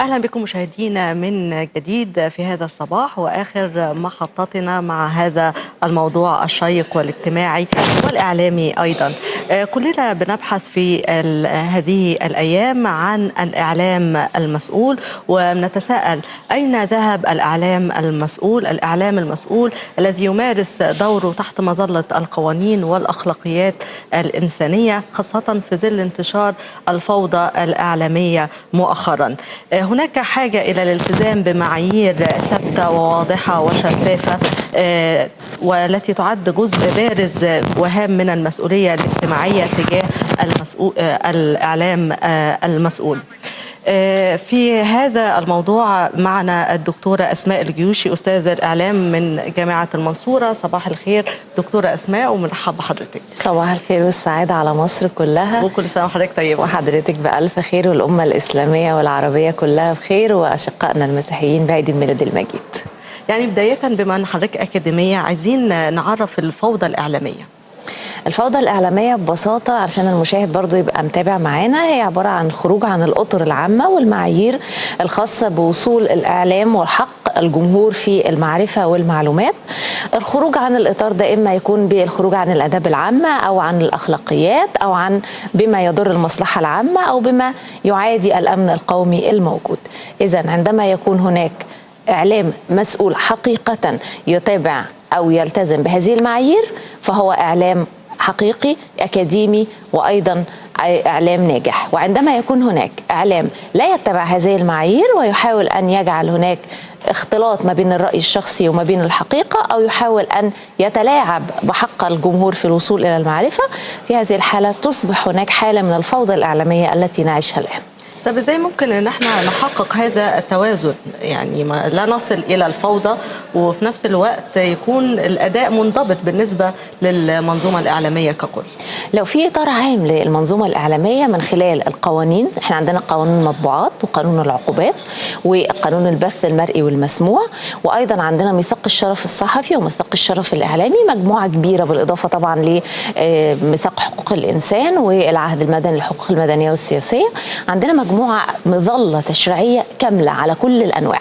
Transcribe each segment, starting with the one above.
أهلا بكم مشاهدينا من جديد في هذا الصباح وآخر محطتنا مع هذا الموضوع الشيق والاجتماعي والإعلامي أيضا. كلنا بنبحث في هذه الأيام عن الإعلام المسؤول، ونتساءل أين ذهب الإعلام المسؤول الذي يمارس دوره تحت مظلة القوانين والأخلاقيات الإنسانية، خاصة في ظل انتشار الفوضى الإعلامية مؤخرا. هناك حاجة إلى الالتزام بمعايير ثابتة وواضحة وشفافة، والتي تعد جزء بارز وهام من المسؤولية الاجتماعية تجاه الإعلام المسؤول. في هذا الموضوع معنا الدكتورة أسماء الجيوشي، أستاذ الإعلام من جامعة المنصورة. صباح الخير دكتورة أسماء ومرحبا بحضرتك. صباح الخير والسعادة على مصر كلها، وكل سنة وحضرتك طيبة. وحضرتك بألف خير، والأمة الإسلامية والعربية كلها بخير، وأشقائنا المسيحيين بعيد الميلاد المجيد. يعني بداية بما أن حضرتك أكاديمية، عايزين نعرف الفوضى الإعلامية. الفوضى الإعلامية ببساطة علشان المشاهد برضو يبقى متابع معانا، هي عبارة عن خروج عن الأطر العامة والمعايير الخاصة بوصول الإعلام وحق الجمهور في المعرفة والمعلومات. الخروج عن الإطار ده إما يكون بالخروج عن الآداب العامة أو عن الأخلاقيات أو عن بما يضر المصلحة العامة أو بما يعادي الأمن القومي الموجود. إذن عندما يكون هناك إعلام مسؤول حقيقة يتابع أو يلتزم بهذه المعايير فهو إعلام حقيقي أكاديمي وأيضا إعلام ناجح. وعندما يكون هناك إعلام لا يتبع هذه المعايير ويحاول أن يجعل هناك اختلاط ما بين الرأي الشخصي وما بين الحقيقة، أو يحاول أن يتلاعب بحق الجمهور في الوصول إلى المعرفة، في هذه الحالة تصبح هناك حالة من الفوضى الإعلامية التي نعيشها الآن. طب ازاي ممكن ان احنا نحقق هذا التوازن، يعني لا نصل الى الفوضى وفي نفس الوقت يكون الاداء منضبط بالنسبه للمنظومه الاعلاميه ككل؟ لو في اطار عام للمنظومه الاعلاميه من خلال القوانين، احنا عندنا قانون المطبوعات وقانون العقوبات وقانون البث المرئي والمسموع، وايضا عندنا ميثاق الشرف الصحفي وميثاق الشرف الاعلامي، مجموعه كبيره بالاضافه طبعا لميثاق حقوق الانسان والعهد المدني للحقوق المدنيه والسياسيه. عندنا مجموعة مظلة تشريعية كاملة على كل الأنواع.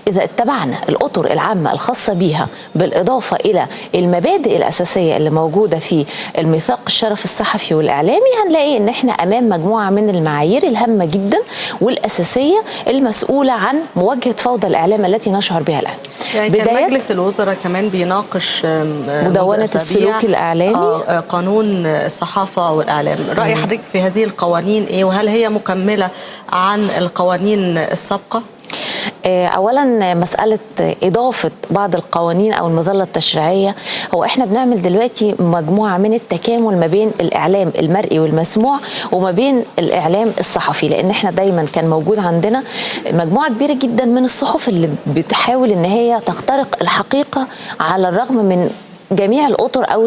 إذا اتبعنا الأطر العامة الخاصة بها بالإضافة إلى المبادئ الأساسية اللي موجودة في الميثاق الشرف الصحفي والإعلامي، هنلاقي إن إحنا أمام مجموعة من المعايير الهامة جدا والأساسية المسؤولة عن مواجهة فوضى الإعلام التي نشعر بها الآن. يعني كان مجلس الوزراء كمان بيناقش مدونة السلوك الإعلامي، قانون الصحافة والإعلام. رأي حضرتك في هذه القوانين إيه، وهل هي مكملة عن القوانين السابقة؟ اولا مساله اضافه بعض القوانين او المظله التشريعيه، هو احنا بنعمل دلوقتي مجموعه من التكامل ما بين الاعلام المرئي والمسموع وما بين الاعلام الصحفي، لان احنا دايما كان موجود عندنا مجموعه كبيره جدا من الصحف اللي بتحاول ان هي تخترق الحقيقه على الرغم من جميع الأطر أو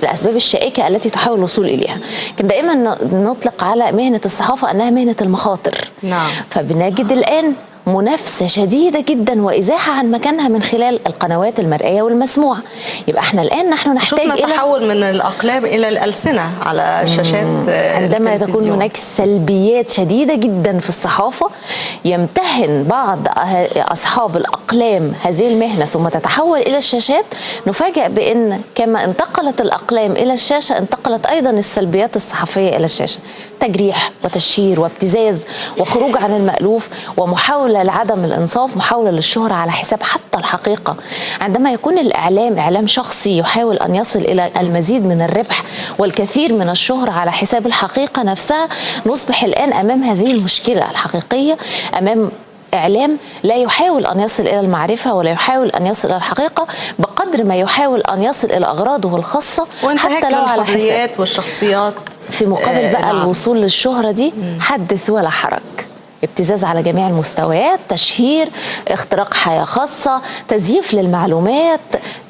الأسباب الشائكة التي تحاول الوصول إليها. كان دائما نطلق على مهنة الصحافة أنها مهنة المخاطر. نعم. فبنجد الآن منافسة شديدة جدا وإزاحة عن مكانها من خلال القنوات المرئية والمسموعة. يبقى احنا الآن نحن نحتاج إلى تحول من الأقلام إلى الألسنة على الشاشات. عندما تكون هناك سلبيات شديدة جدا في الصحافة، يمتهن بعض أصحاب الأقلام هذه المهنة ثم تتحول إلى الشاشات، نفاجأ بأن كما انتقلت الأقلام إلى الشاشة انتقلت أيضا السلبيات الصحفية إلى الشاشة. تجريح وتشهير وابتزاز وخروج عن المألوف ومحاولة لعدم الإنصاف، محاولة للشهرة على حساب حتى الحقيقة. عندما يكون الإعلام إعلام شخصي يحاول أن يصل إلى المزيد من الربح والكثير من الشهرة على حساب الحقيقة نفسها، نصبح الآن أمام هذه المشكلة الحقيقية، أمام إعلام لا يحاول أن يصل إلى المعرفة ولا يحاول أن يصل إلى الحقيقة بقدر ما يحاول أن يصل إلى أغراضه الخاصة، حتى لو على الحريات والشخصيات. في مقابل بقى الوصول للشهرة دي حدث ولا حرج. ابتزاز على جميع المستويات، تشهير، اختراق حياة خاصة، تزييف للمعلومات،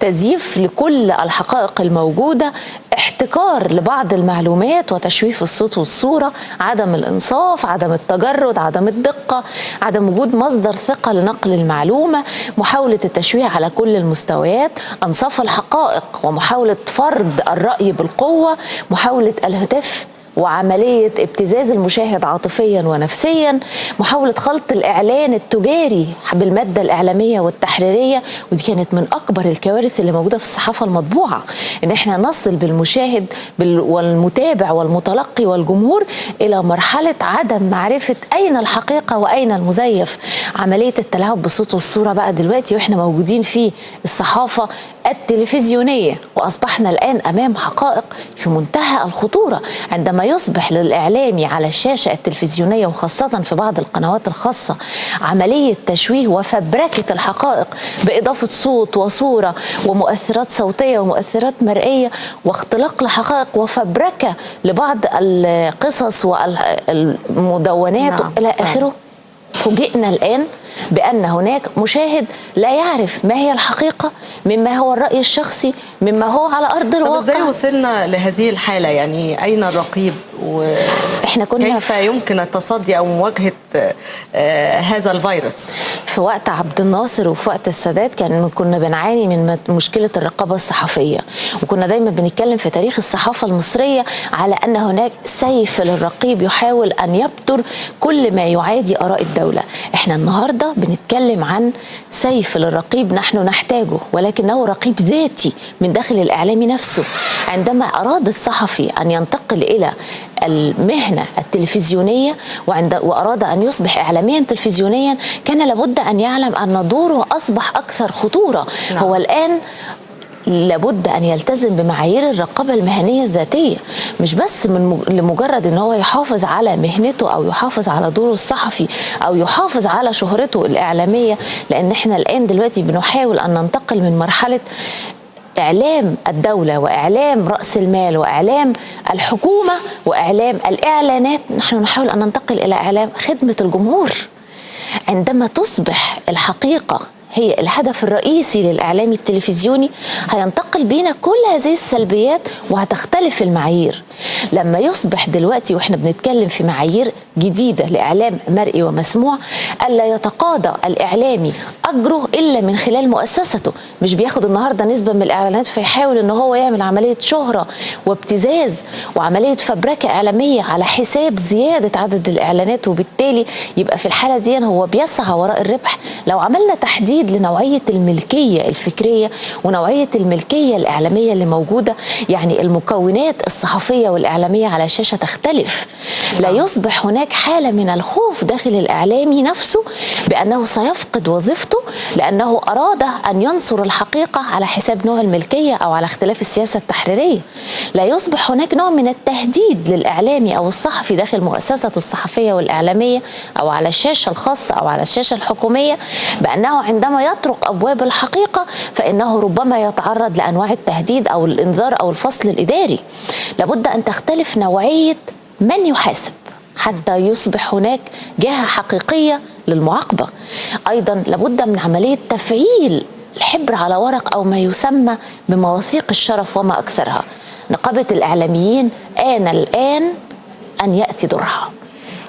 تزييف لكل الحقائق الموجودة، احتكار لبعض المعلومات وتشويف الصوت والصورة، عدم الإنصاف، عدم التجرد، عدم الدقة، عدم وجود مصدر ثقة لنقل المعلومة، محاولة التشويه على كل المستويات، أنصاف الحقائق ومحاولة فرض الرأي بالقوة، محاولة الهتاف وعملية ابتزاز المشاهد عاطفيا ونفسيا، محاولة خلط الإعلان التجاري بالمادة الإعلامية والتحريرية. ودي كانت من أكبر الكوارث اللي موجودة في الصحافة المطبوعة، إن احنا نصل بالمشاهد والمتابع والمتلقي والجمهور إلى مرحلة عدم معرفة أين الحقيقة وأين المزيف. عملية التلاعب بالصوت والصورة بقى دلوقتي وإحنا موجودين في الصحافة التلفزيونية، وأصبحنا الآن أمام حقائق في منتهى الخطورة عندما يصبح للإعلامي على الشاشة التلفزيونية وخاصة في بعض القنوات الخاصة عملية تشويه وفبركة الحقائق بإضافة صوت وصورة ومؤثرات صوتية ومؤثرات مرئية واختلاق الحقائق وفبركة لبعض القصص والمدونات إلى آخره. فوجئنا الآن بأن هناك مشاهد لا يعرف ما هي الحقيقة مما هو الرأي الشخصي مما هو على أرض الواقع. ازاي وصلنا لهذه الحالة؟ يعني أين الرقيب احنا كنا كيف يمكن التصدي أو مواجهة هذا الفيروس؟ في وقت عبد الناصر وفي وقت السادات كنا بنعاني من مشكلة الرقابة الصحفية، وكنا دايما بنتكلم في تاريخ الصحافة المصرية على أن هناك سيف للرقيب يحاول أن يبتر كل ما يعادي آراء الدولة. احنا النهاردة بنتكلم عن سيف للرقيب نحن نحتاجه، ولكنه رقيب ذاتي من داخل الإعلامي نفسه. عندما أراد الصحفي أن ينتقل إلى المهنة التلفزيونية وأراد أن يصبح إعلاميا تلفزيونيا كان لابد أن يعلم أن دوره أصبح أكثر خطورة. نعم. هو الآن لابد أن يلتزم بمعايير الرقابة المهنية الذاتية، مش بس لمجرد أن هو يحافظ على مهنته أو يحافظ على دوره الصحفي أو يحافظ على شهرته الإعلامية، لأن احنا الآن دلوقتي بنحاول أن ننتقل من مرحلة إعلام الدولة وإعلام رأس المال وإعلام الحكومة وإعلام الإعلانات، نحن نحاول أن ننتقل إلى إعلام خدمة الجمهور. عندما تصبح الحقيقة هي الهدف الرئيسي للإعلام التلفزيوني هينتقل بينا كل هذه السلبيات وهتختلف المعايير. لما يصبح دلوقتي وإحنا بنتكلم في معايير جديدة لإعلام مرئي ومسموع، ألا يتقاضى الإعلامي أجره إلا من خلال مؤسسته، مش بياخد النهاردة نسبة من الإعلانات فيحاول إن هو يعمل عملية شهرة وابتزاز وعملية فبركة إعلامية على حساب زيادة عدد الإعلانات، وبالتالي يبقى في الحالة دي هو بيسعى وراء الربح. لو عملنا تحديد لنوعية الملكية الفكرية ونوعية الملكية الإعلامية اللي موجودة، يعني المكونات الصحفية والإعلامية على الشاشة تختلف. لا يصبح هناك حالة من الخوف داخل الإعلامي نفسه بأنه سيفقد وظيفته لأنه أراد أن ينصر الحقيقة على حساب نوع الملكية أو على اختلاف السياسة التحريرية. لا يصبح هناك نوع من التهديد للإعلامي أو الصحفي داخل مؤسسته الصحفية والإعلامية أو على الشاشة الخاصة أو على الشاشة الحكومية بأنه عندما يطرق أبواب الحقيقة فإنه ربما يتعرض لأنواع التهديد أو الإنذار أو الفصل الإداري. لابد أن تختلف نوعية من يحاسب حتى يصبح هناك جهة حقيقية للمعاقبة. أيضا لابد من عملية تفعيل الحبر على ورق أو ما يسمى بمواثيق الشرف وما أكثرها. نقابة الإعلاميين آن الآن أن يأتي دورها،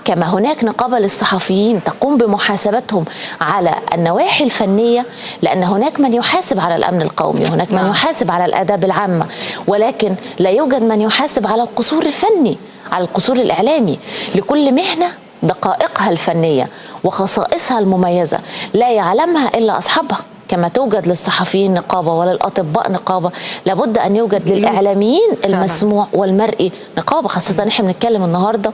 كما هناك نقابة للصحفيين تقوم بمحاسبتهم على النواحي الفنية، لأن هناك من يحاسب على الأمن القومي وهناك من يحاسب على الآداب العامة، ولكن لا يوجد من يحاسب على القصور الفني، على القصور الإعلامي. لكل مهنة دقائقها الفنية وخصائصها المميزة لا يعلمها إلا أصحابها. كما توجد للصحفيين نقابة وللأطباء نقابة، لابد أن يوجد للإعلاميين المسموع والمرئي نقابة، خاصة نحن بنتكلم النهاردة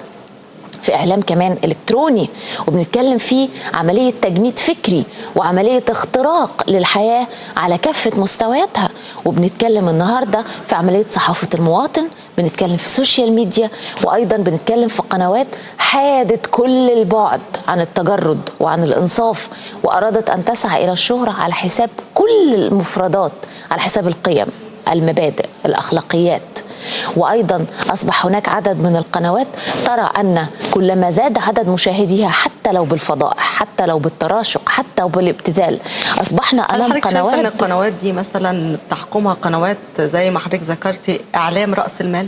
في إعلام كمان إلكتروني وبنتكلم في عملية تجنيد فكري وعملية اختراق للحياة على كافة مستوياتها، وبنتكلم النهاردة في عملية صحافة المواطن، بنتكلم في السوشيال ميديا، وأيضا بنتكلم في قنوات حادت كل البعد عن التجرد وعن الإنصاف وأرادت أن تسعى إلى الشهرة على حساب كل المفردات، على حساب القيم، المبادئ، الأخلاقيات. وأيضا أصبح هناك عدد من القنوات ترى أن كلما زاد عدد مشاهديها حتى لو بالفضائح، حتى لو بالتراشق، حتى لو بالابتذال، أصبحنا أمام قنوات. هل القنوات دي مثلا بتحكمها قنوات زي ما حضرتك ذكرتي إعلام رأس المال؟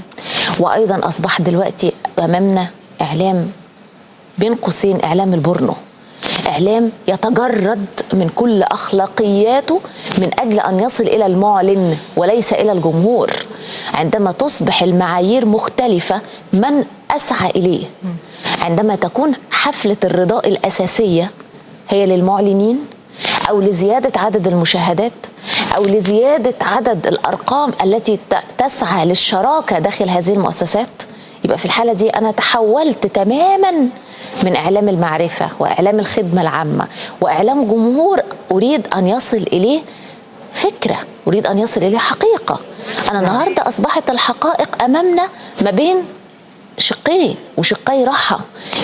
وأيضا أصبح دلوقتي أمامنا إعلام بين قوسين إعلام البورنو، إعلام يتجرد من كل أخلاقياته من أجل أن يصل إلى المعلن وليس إلى الجمهور. عندما تصبح المعايير مختلفة من أسعى إليه، عندما تكون حفلة الرضاء الأساسية هي للمعلنين أو لزيادة عدد المشاهدات أو لزيادة عدد الأرقام التي تسعى للشراكة داخل هذه المؤسسات، يبقى في الحالة دي أنا تحولت تماما من إعلام المعرفة وإعلام الخدمة العامة وإعلام جمهور أريد أن يصل إليه فكرة، أريد أن يصل إليه حقيقة. أنا النهاردة أصبحت الحقائق أمامنا ما بين شقين وشقي رحى،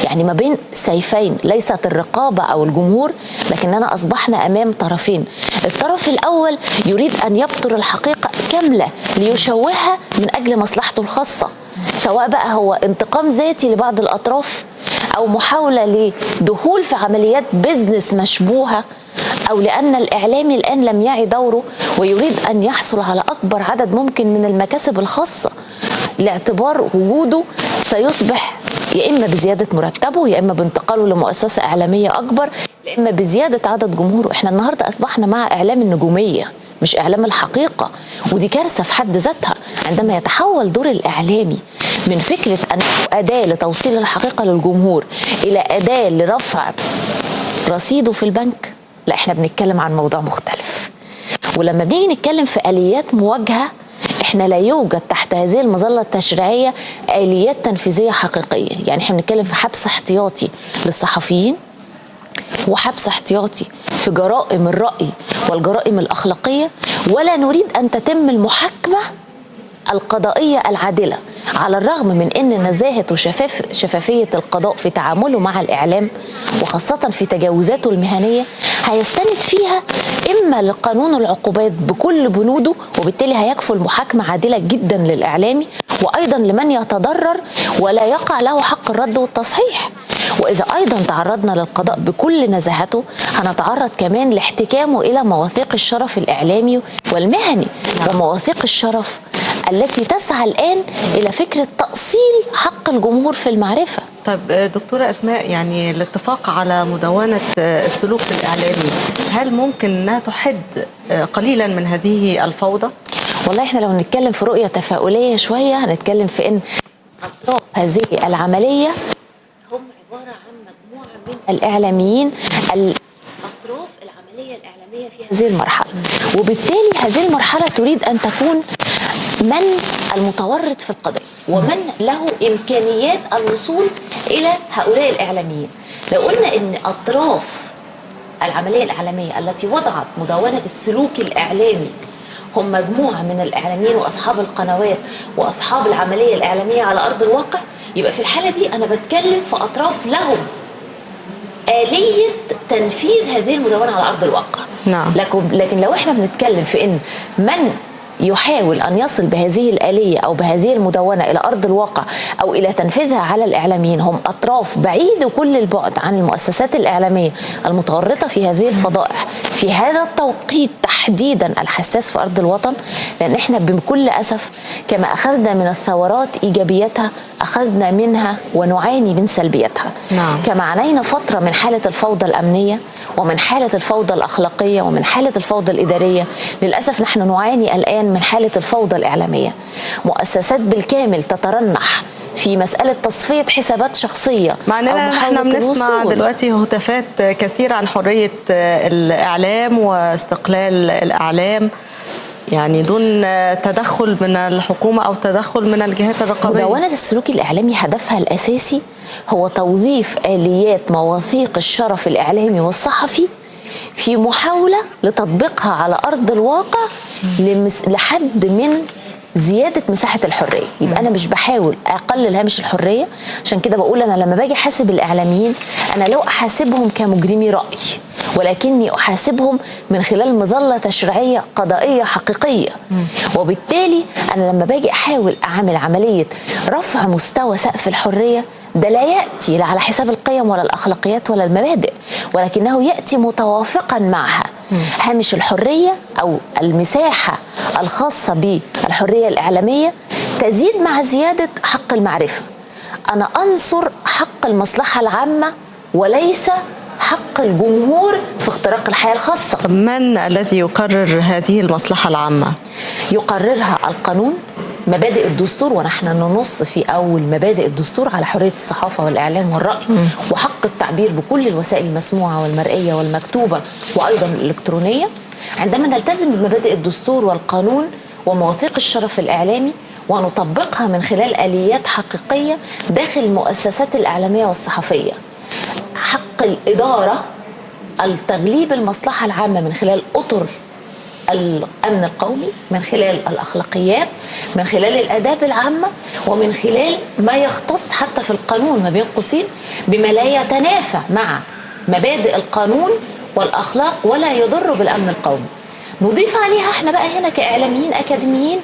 يعني ما بين سيفين، ليست الرقابة أو الجمهور، لكننا أصبحنا أمام طرفين. الطرف الأول يريد أن يبطر الحقيقة كاملة ليشوهها من أجل مصلحته الخاصة، سواء بقى هو انتقام ذاتي لبعض الأطراف أو محاولة لدخول في عمليات بيزنس مشبوهة، أو لأن الإعلامي الآن لم يعي دوره ويريد أن يحصل على أكبر عدد ممكن من المكاسب الخاصة لاعتبار وجوده سيصبح يا إما بزيادة مرتبه، يا إما بانتقاله لمؤسسة إعلامية أكبر، يا إما بزيادة عدد جمهوره. إحنا النهاردة أصبحنا مع إعلام النجومية مش إعلام الحقيقة، ودي كارثة في حد ذاتها. عندما يتحول دور الإعلامي من فكرة أنه أداة لتوصيل الحقيقة للجمهور إلى أداة لرفع رصيده في البنك، لا، إحنا بنتكلم عن موضوع مختلف. ولما بنيجي نتكلم في آليات مواجهة، إحنا لا يوجد تحت هذه المظلة التشريعية آليات تنفيذية حقيقية. يعني إحنا بنتكلم في حبس احتياطي للصحفيين وحبس احتياطي في جرائم الرأي والجرائم الأخلاقية، ولا نريد أن تتم المحاكمة القضائية العادلة، على الرغم من أن نزاهة وشفافية القضاء في تعامله مع الإعلام وخاصة في تجاوزاته المهنية هيستند فيها إما لقانون العقوبات بكل بنوده، وبالتالي هيكفل محاكمة عادلة جدا للإعلامي وأيضا لمن يتضرر ولا يقع له حق الرد والتصحيح. وإذا أيضا تعرضنا للقضاء بكل نزاهته هنتعرض كمان لاحتكامه إلى مواثيق الشرف الإعلامي والمهني ومواثيق الشرف التي تسعى الآن إلى فكرة تأصيل حق الجمهور في المعرفة. طيب دكتورة أسماء، يعني الاتفاق على مدونة السلوك الإعلامي هل ممكن أنها تحد قليلا من هذه الفوضى؟ والله احنا لو نتكلم في رؤية تفاؤلية شوية هنتكلم في أن أطراف هذه العملية هم عبارة عن مجموعة من الإعلاميين أطراف العملية الإعلامية في هذه المرحلة، وبالتالي هذه المرحلة تريد أن تكون من المتورط في القضية ومن له إمكانيات الوصول إلى هؤلاء الإعلاميين. لو قلنا أن أطراف العملية الإعلامية التي وضعت مدونة السلوك الإعلامي هم مجموعة من الإعلاميين وأصحاب القنوات وأصحاب العملية الإعلامية على أرض الواقع، يبقى في الحالة دي أنا بتكلم في أطراف لهم آلية تنفيذ هذه المدونة على أرض الواقع. نعم. لكن لو احنا بنتكلم في إن من يحاول أن يصل بهذه الآلية أو بهذه المدونة إلى أرض الواقع أو إلى تنفيذها على الإعلاميين هم أطراف بعيد كل البعد عن المؤسسات الإعلامية المتورطة في هذه الفضائح في هذا التوقيت تحديدا الحساس في أرض الوطن، لأن إحنا بكل أسف كما أخذنا من الثورات إيجابيتها أخذنا منها ونعاني من سلبيتها. نعم. كما عانينا فترة من حالة الفوضى الأمنية ومن حالة الفوضى الأخلاقية ومن حالة الفوضى الإدارية، للأسف نحن نعاني الآن من حالة الفوضى الإعلامية. مؤسسات بالكامل تترنح في مسألة تصفية حسابات شخصية، مع أننا نحن بنسمع دلوقتي هتافات كثيرة عن حرية الإعلام واستقلال الإعلام، يعني دون تدخل من الحكومة أو تدخل من الجهات الرقابية. مدونة السلوك الإعلامي هدفها الأساسي هو توظيف آليات مواثيق الشرف الإعلامي والصحفي في محاولة لتطبيقها على أرض الواقع لحد من زياده مساحه الحريه. يبقى انا مش بحاول اقلل هامش الحريه. عشان كده بقول انا لما باجي احاسب الاعلاميين انا لو احاسبهم كمجرمي راي، ولكني احاسبهم من خلال مظله تشريعيه قضائيه حقيقيه. وبالتالي انا لما باجي احاول اعمل عمليه رفع مستوى سقف الحريه ده لا ياتي لا على حساب القيم ولا الاخلاقيات ولا المبادئ، ولكنه ياتي متوافقا معها. هامش الحريه او المساحه الخاصه بالحريه الاعلاميه تزيد مع زياده حق المعرفه. انا انصر حق المصلحه العامه وليس حق الجمهور في اختراق الحياه الخاصه. من الذي يقرر هذه المصلحه العامه؟ يقررها القانون، مبادئ الدستور، ونحن ننص في أول مبادئ الدستور على حرية الصحافة والإعلام والرأي وحق التعبير بكل الوسائل المسموعة والمرئية والمكتوبة وأيضا الإلكترونية. عندما نلتزم بمبادئ الدستور والقانون ومواثيق الشرف الإعلامي ونطبقها من خلال آليات حقيقية داخل المؤسسات الإعلامية والصحفية، حق الإدارة التغليب المصلحة العامة من خلال أطر الأمن القومي، من خلال الأخلاقيات، من خلال الآداب العامة، ومن خلال ما يختص حتى في القانون ما بين قوسين بما لا يتنافى مع مبادئ القانون والأخلاق ولا يضر بالأمن القومي. نضيف عليها احنا بقى هنا كإعلاميين أكاديميين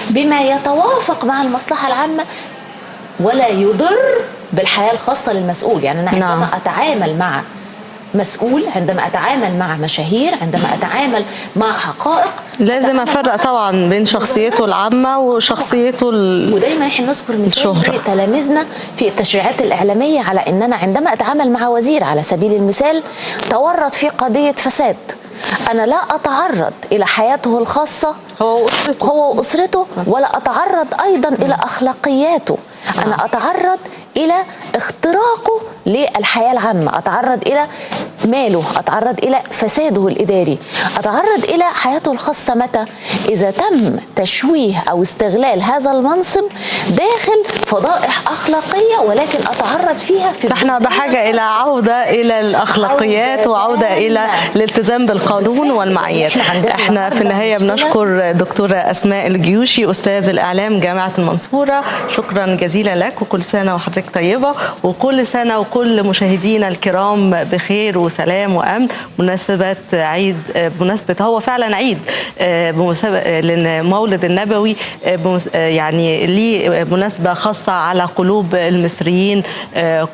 بما يتوافق مع المصلحة العامة ولا يضر بالحياة الخاصة للمسؤول. يعني أنا عندما أتعامل مع مسؤول، عندما أتعامل مع مشاهير، عندما أتعامل مع حقائق، لازم أفرق طبعا بين شخصيته العامة وشخصيته ودايما احنا نذكر مثال تلاميذنا في التشريعات الإعلامية على أن أنا عندما أتعامل مع وزير على سبيل المثال تورط في قضية فساد، أنا لا أتعرض إلى حياته الخاصة هو وأسرته ولا أتعرض أيضا إلى أخلاقياته. أنا أتعرض إلى اختراقه للحياة العامة، أتعرض إلى ماله، أتعرض إلى فساده الإداري، أتعرض إلى حياته الخاصة متى؟ إذا تم تشويه أو استغلال هذا المنصب داخل فضائح أخلاقية ولكن أتعرض فيها في احنا بحاجة إلى عودة إلى الأخلاقيات وعودة إلى الالتزام بالقانون والمعايير. احنا في النهاية بنشكر دكتورة أسماء الجيوشي أستاذ الإعلام جامعة المنصورة، شكرا جزيلا لك وكل سنة وحضرتك طيبة، وكل سنة وكل مشاهدينا الكرام بخير وسلام وأمن. مناسبة عيد، بمناسبة هو فعلا عيد لأن مولد النبوي يعني ليه مناسبة خاصة على قلوب المصريين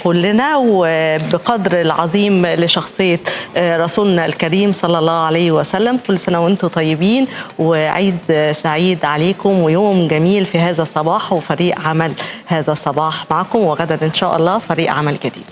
كلنا، وبقدر العظيم لشخصية رسولنا الكريم صلى الله عليه وسلم. كل سنة وانتم طيبين وعيد سعيد عليكم ويوم جميل في هذا الصباح، وفريق عمل هذا الصباح معكم، وغدا إن شاء الله فريق عمل جديد.